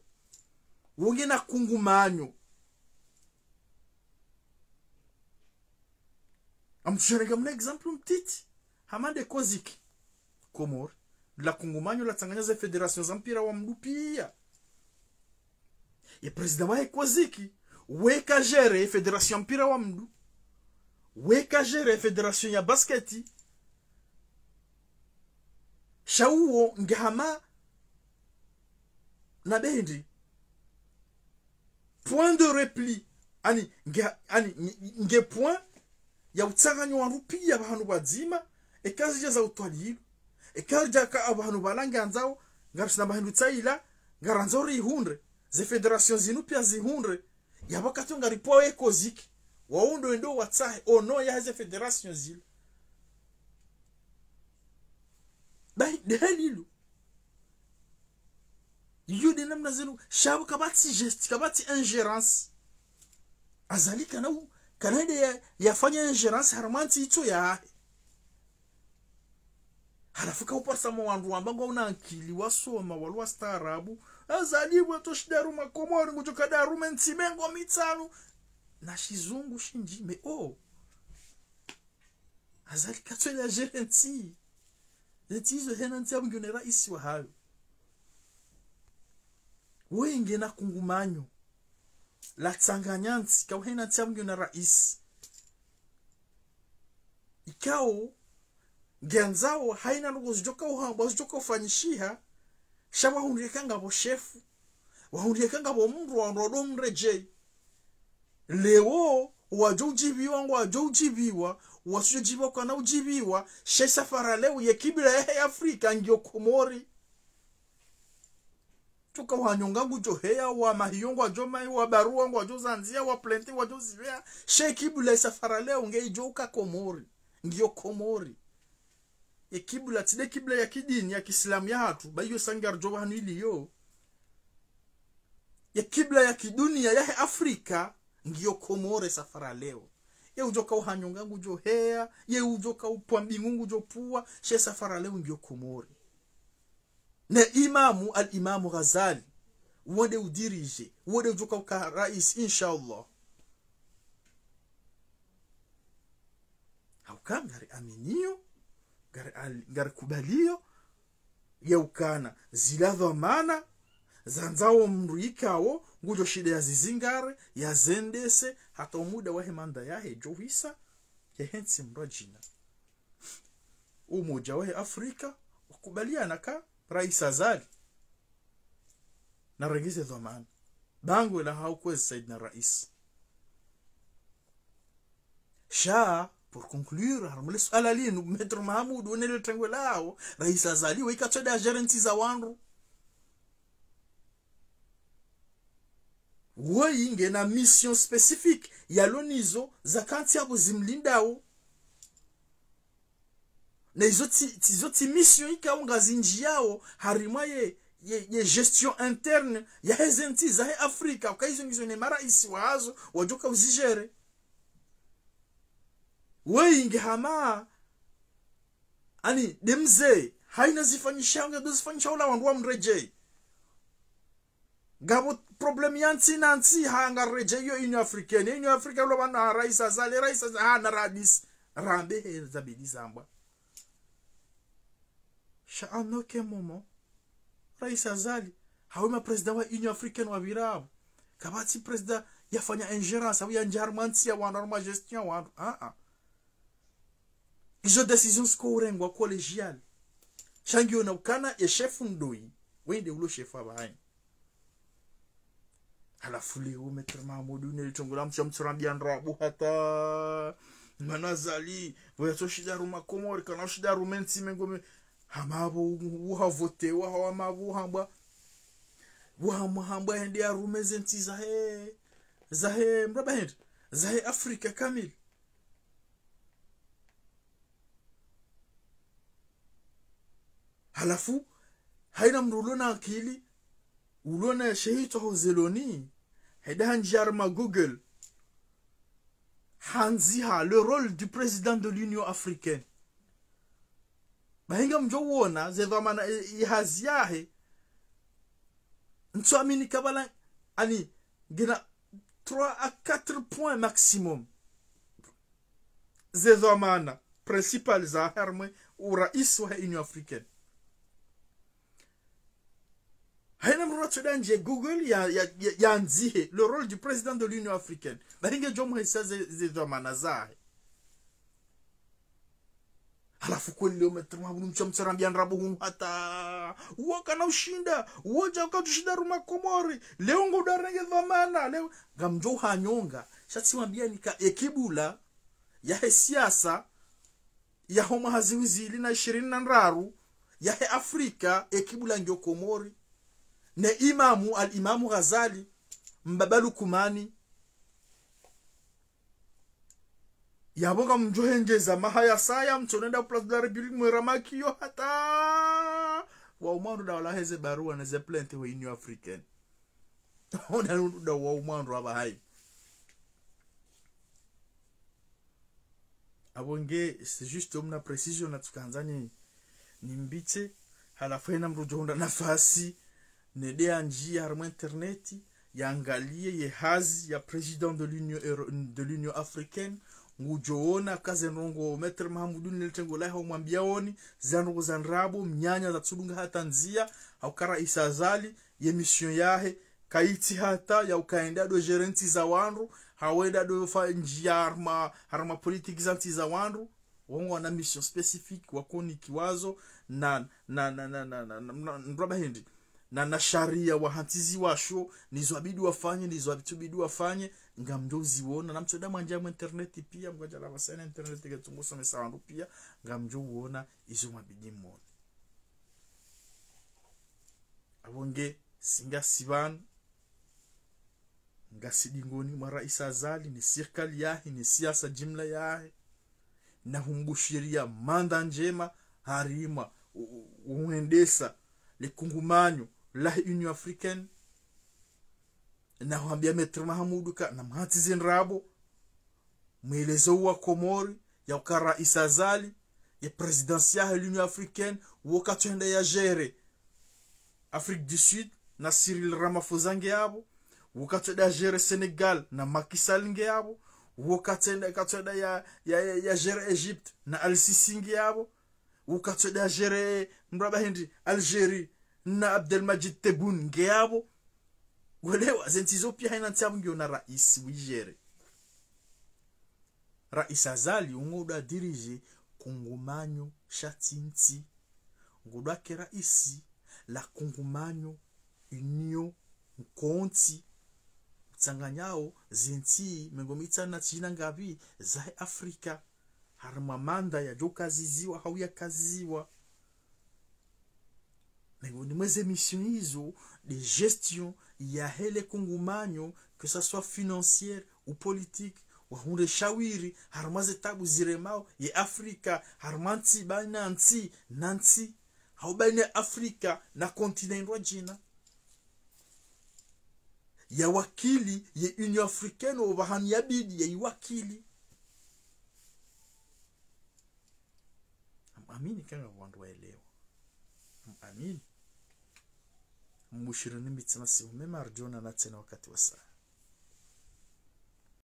Wo ngena kungumanyo. Ngamdjo renga mna exemple mtiti. Hama nde COSIC. Komori. La kungumanyo latsanganya ze fédération za mpira wa mndru pia. Ye président wahe COSIC, we ka gérer fédération ya mpira wa mndru. We ka gérer fédération ya basket. Sha uwo nge hama na bendi. Point de repli. Ani, nge, ani, nge, nge point ya utsanganya wandru pia pvahanu pvadzima, eka zidja za utwalilu. Eka zidja ka pvahanu pvala nge andzao, ngarisina pvahandru tsaila, ngarandzao rihundre. Ze fédération zinu pia zihundre. Ya wakati ngaripvwa ye COSIC. Wao ndo wende watsahe, ono ya ze fédération zila. Bahi, dehalilu. Iyo nde namna zinu, sha pvo kapvatsi geste, kapvatsi ingérence. Azali kana u, kana nde ya, yafanya ingérence harumwa ntsi itso yahe. Halafu ka uparisa mwa wandru wamba ngwauna ankili, wasoma, walo wastaarabu. Azali pvo yatso shinda yaruma Komori, ngudjo ka darume ntsi mengo mitsanu. Na shizungu shindji, mais oh. Azali katsuelewa gérer ntsi. Ze ntsi izo hena ntsi yapvo ngiyo ne raisi wahayo. Wo ngena kungumanyo latsanganya ntsi, ka uhena ntsi yapvo ngiyo na raisi. Ikao, nge andzao, haina ndrongoo zidjoka uhambwa, zidjoka ufanyishiha, sha wahundriye ka ngapvo shefu, wahundriye ka ngapvo mndru wa ndo ndo mredjeyi. Leo, wadjo udjibiwa, ngwadjo udjibiwa, wasudjo djibiwa, kwana udjibiwa, she safari leo, ye kibla yahe Afrika, ngiyo Komori. Tsuka wanyonga ngudjo heya, wa mahiyo ngwadjo mahi, wa barua ngwadjo zandzia, wa plainte ngwadjo ziveya, she kibla ye safari leo, nge idjo uka Komori, ngiyo Komori. Ye kibla, tsi nde kibla ya kidini, ya kiislamu yahatru, ba iyo sa ngaridjo pvahanu iliyo. Ye kibla ya kidunia yahe Afrika, ngiyo Komori safari leo. Ye udjoka uhanyonga ngudjo heya, ye udjoka upvwa mbingu ngudjo pvwa, she safari leo ngiyo Komori. Ne imamu, al-Imamu Ghazali, wo nde udirije, wo nde udjoka uka raisi, inshallah. Hauka ngariaminiyo, ngari al-, ngarikubaliyo, ya ukana zila dhwamana, zandzao mndru ikao, ngudjo shinda yazizingare, yazendese, hata umuda wahe manda yahe, djo hwisa, yahe ntsi mndru adjina. Umoja wahe Afrika, wakubaliana ka, Raisi Azali. Narenge ze dhwamana. Bangwe la hau kwezi Saidina Raisi. Sha, pour conclure, harumwa le suala linu, Maître Mahamoud, wonele tengwe lao, Raisi Azali, we katsuhenda agérer ntsi za wandru. Woyi ngena mission spécifique, yalo nizo, zakantsi yapvo zimlindao. Na izo tsi, tsi, izo tsi mission ikao ngazindjiyao, harimwa ye, ye, ye gestion interne, yaheze ntsi zahe Afrika, uka izo ngizo ne maraisi wazo, wadjoka uzigérer. Woyi nge hama, ani, nde mze, haina zifanyishao, nge ndo zifanyishao la wandru wamredjeyi. Ngapvo problème ya ntsi na ntsi, ha ngaredjeyi yo Union Africaine. Union Africaine lo pvanu ha Raisi Azali, Raisi Azali, ha na radisi. Rambe he zabidi zambwa. Sha à aucun moment, Raisi Azali, hawu ma président wa Union Africaine wapvira apvo. Kapvatsi président yafanya ingérence, hawu yandjia harumwa ntsi ya wandru, harumwa gestion ya wandru. Ah, ah. Izo décision ziko urengwa collégial. Sha ngiyo na ukana ye shefu ndoyi. Wende ulo shefu apvahanyi. Halafu leo Maître Mahamoud, wonele tengwe la msha mtsurambiya ndrabo hata. Mana Azali, pvo yatso shinda yaruma Komori, kana shinda yarume ntsi mengo me. Hama pvo, uhavotewa, hawu hama pvo, hambwa. Pvo hama hambwa hende yarume ze ntsi zahe, zahe, mraba hende, zahe Afrika kamili. Halafu, haina mndru ulo na akili, ulo na shehitwa hozeloni, Hende handjia harumwa Google, handziha le rôle du président de l'Union africaine. Bahi ngamdjo wona ze dhwamana, e, e hazi yahe. Ntsu amini kabala, ani, ngena trois à quatre points maximum. Ze dhwamana principal za harumwa urais wa Union africaine. Hayina mdru watsu hende handjie Google ya, ya, ya, yandzihe le rôle du président de l'Union africaine. Bahi ngedjo muhisa ze, ze dhwamana zahe. Halafu kweli leo Maître Mahamoud mtsa mtsarambiya ndrabo hunu hata. Uwo kana ushinda, uwo dja uka ushinda harumwa Komori. Leo ngodjo renge dhwamana, leo ngamdjo uhanyonga. Sha tsi wambiyani ka ye kibula yahe siasa yaho mwaha zihwi zili na ishirini na ndraru yahe Afrika, ye kibula ngiyo Komori. Ne imamu, al-Imamu Ghazali, mbaba Lukumani. Yapvo ngamdjo hengeza maha ya saya, mtsu henda Place de la République mwera makiyo hata. Wa umwandro nda walawa heze barua neze plainte ho Union africaine. Ona nda wa umwandro apvaha. Apvo nge, c'est juste omna précision natsuka handza ni, nimbitse, halafu hayina mdru udjo hundra nafasi, nende yandjie harumwa internet, yangaliye ye hazi ya président de l'Union Euro-, de l'Union africaine, ngudjo ona ka ze ndrongoo Maître Mahamoud ne le tengo lahe umwambiya woni, ze ndrongoo za ndrabo, mnyanya zatsu dunga hata ndzia, hauka rais Azali, ye mission yahe, kayitsi hata ya uka yende yado gérer ntsi za wandru, hau yende yado fa ndjia harumwa, harumwa politique za ntsi za wandru. Wo ngwana mission spécifique wakonikiwa zo na, na, na, ndrabo hindri. Na, na sharia wahantsiziwa sho, nizo yabidi wafanye, nizo yabidi wafanye, ngamdjo ziwona. Na mtsu henda mwandjia harumwa internet piya, mkadjala pvasa yinu internet ketsungu somesa wandru piya, ngamdjo wona, izo mwabidi mwone. Apvo nge, si ngasi pvanu, ngasi dingoni mwa rais Azali, ne sirikali yahe, ne siasa jimla yahe, na humbushiriya manda ndjema, harumwa, u-, u-, uhendesa, le kungumanyo, lahe Union africaine, na humwambiya Maître Mahamoud ka, na mhantsize ndrabo, mweleze wa Komori, ya uka rais Azali, ye présidence yahe l'Union africaine, wo katsu henda ya gérer Afrique du Sud, na Cyril Ramaphosa nge yapvo, wo katsu henda ya gérer Sénégal, na Macky Sall nge yapvo, wo katsu henda, katsu henda ya, ya, ya, ya gérer Égypte, na Al-Sisi nge yapvo, wo katsu henda ya gérer ndrabo hindri, Algérie, na Abdelmadjid Tebboune nge yapvo. Welewa, ze ntsi zo piya hayina ntsi yapvo ngiyo na rais wu gérer. Rais Azali, wo ngodjo diriger kungumanyo sha tsi ntsi. Ngodjo ke rais la kungumanyo, Union, nkontsi, utsanganyao ze ntsi mengo mitsanu na tsi na ngapvi zahe Afrika, harumwa manda yadjo kaziziwa, hau ya kaziziwa. Mengoni mwa ze mission izo, de gestion yahe le kungumanyo, que ça soit financière ou politique, wahundre shawiri, harumwa ze tabu ziremao ye Afrika, harumwa ntsi, baina ntsi na ntsi, hau baina Afrika na continent ndrwadjina. Ya wakili ye Union africaine, opvahanu yabidi ya iwakili. Amini kanga wandru waelewa. Amini. Mbushiri nimbitse na sihu mema, ridjo onana tsena wakati wa saya.